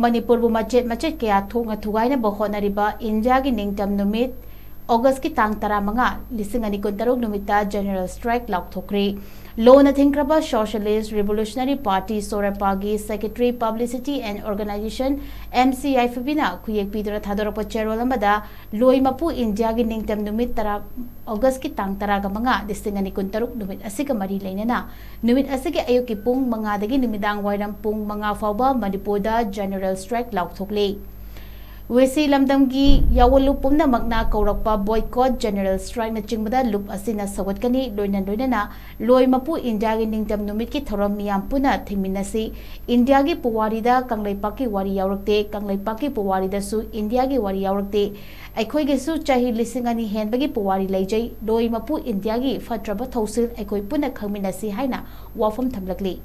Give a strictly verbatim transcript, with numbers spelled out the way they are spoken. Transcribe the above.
ꯃꯅꯤꯄꯨꯔꯕꯨ ꯃꯆꯦꯠ ꯃꯆꯦꯠ ꯀꯌꯥ ꯊꯣꯛꯅ ꯊꯨꯒꯥꯏꯅꯕ ꯍꯣꯠꯅꯔꯤꯕ ꯏꯟꯗꯤꯌꯥꯒꯤ ꯅꯤꯡꯇꯝ ꯅꯨꯃꯤꯠ ꯑꯣꯒꯁꯀꯤ ꯇꯥꯡ ꯇꯔꯥꯃꯉꯥ, ꯂꯤꯁꯤꯡ ꯑꯅꯤ ꯀꯨꯟꯇꯔꯨꯛ ꯅꯨꯃꯤꯠꯇ ꯖꯦꯅꯔꯦꯜ ꯁ꯭ꯇ꯭ꯔꯥꯏꯛ ꯂꯥꯎꯊꯣꯛꯈ꯭ꯔꯦ꯫ ꯂꯣꯅ ꯊꯤꯡꯈ꯭ꯔꯕ ꯁꯣꯁꯤꯌꯦꯂꯤꯁ ꯔꯤꯚꯣꯂꯨꯁꯅꯔꯤ ꯄꯥꯔꯇꯤ, ꯁꯣꯔꯦꯄꯥꯒꯤ secretary publicity and organisation, M C I ꯐꯤꯕꯤꯅ ꯈꯨꯌꯦꯛ ꯄꯤꯗꯨꯅ ꯊꯥꯗꯣꯔꯛꯄ ꯆꯦꯔꯣꯜ ꯑꯃꯗ, ꯂꯣꯏ ꯃꯄꯨ ꯏꯟꯗꯤꯌꯥꯒꯤ ꯅꯤꯡꯇꯝ ꯅꯨꯃꯤꯠ ꯇꯔꯥ, ꯑꯣꯒꯁꯀꯤ ꯇꯥꯡ ꯇꯔꯥꯒ ꯃꯉꯥ, ꯂꯤꯁꯤꯡ ꯑꯅꯤ ꯀꯨꯟꯇꯔꯨꯛ ꯅꯨꯃꯤꯠ ꯑꯁꯤꯒ ꯃꯔꯤ ꯂꯩꯅꯅ ꯅꯨꯃꯤꯠ ꯑꯁꯤꯒꯤ ꯑꯌꯨꯛꯀꯤ ꯄꯨꯡ ꯃꯉꯥꯗꯒꯤ ꯅꯨꯃꯤꯗꯥꯡ ꯋꯥꯏꯔꯝ ꯄꯨꯡ ꯃꯉꯥ ꯐꯥꯎꯕ ꯃꯅꯤꯄꯨꯔꯗ ꯖꯦꯅꯔꯦꯜ ꯁ꯭ꯇ꯭ꯔꯥꯏꯛ ꯂꯥꯎꯊꯣꯛꯂꯤ꯫ ꯋꯦꯁꯤ ꯂꯝꯗꯝꯒꯤ ꯌꯥꯑꯣꯟꯂꯨꯞ ꯄꯨꯝꯅꯃꯛꯅ ꯀꯧꯔꯛꯄ ꯕꯣꯏꯀꯣꯠ, ꯖꯦꯅꯔꯦꯜ ꯁ꯭ꯇ꯭ꯔꯥꯏꯛꯅꯆꯤꯡꯕꯗ ꯂꯨꯞ ꯑꯁꯤꯅ ꯁꯧꯒꯠꯀꯅꯤ꯫ ꯂꯣꯏꯅ ꯂꯣꯏꯅꯅ ꯂꯣꯏ ꯃꯄꯨ ꯏꯟꯗꯤꯌꯥꯒꯤ ꯅꯤꯡꯇꯝ ꯅꯨꯃꯤꯠꯀꯤ ꯊꯧꯔꯝ ꯃꯤꯌꯥꯝ ꯄꯨꯟꯅ ꯊꯤꯡꯃꯤꯟꯅꯁꯤ꯫ ꯏꯟꯗꯤꯌꯥꯒꯤ ꯄꯨꯋꯥꯔꯤꯗ ꯀꯪꯂꯩꯄꯥꯛꯀꯤ ꯋꯥꯔꯤ ꯌꯥꯎꯔꯛꯇꯦ, ꯀꯪꯂꯩꯄꯥꯛꯀꯤ ꯄꯨꯋꯥꯔꯤꯗꯁꯨ ꯏꯟꯗꯤꯌꯥꯒꯤ ꯋꯥꯔꯤ ꯌꯥꯎꯔꯛꯇꯦ꯫ ꯑꯩꯈꯣꯏꯒꯤꯁꯨ ꯆꯍꯤ ꯂꯤꯁꯤꯡ ꯑꯅꯤ ꯍꯦꯟꯕꯒꯤ ꯄꯨꯋꯥꯔꯤ ꯂꯩꯖꯩ꯫ ꯂꯣꯏ ꯃꯄꯨ ꯏꯟꯗꯤꯌꯥꯒꯤ ꯐꯠꯇ꯭ꯔꯕ ꯊꯧꯁꯤꯜ ꯑꯩꯈꯣꯏ ꯄꯨꯟꯅ ꯈꯪꯃꯤꯟꯅꯁꯤ ꯍꯥꯏꯅ ꯋꯥꯐꯝ ꯊꯝꯂꯛꯂꯤ꯫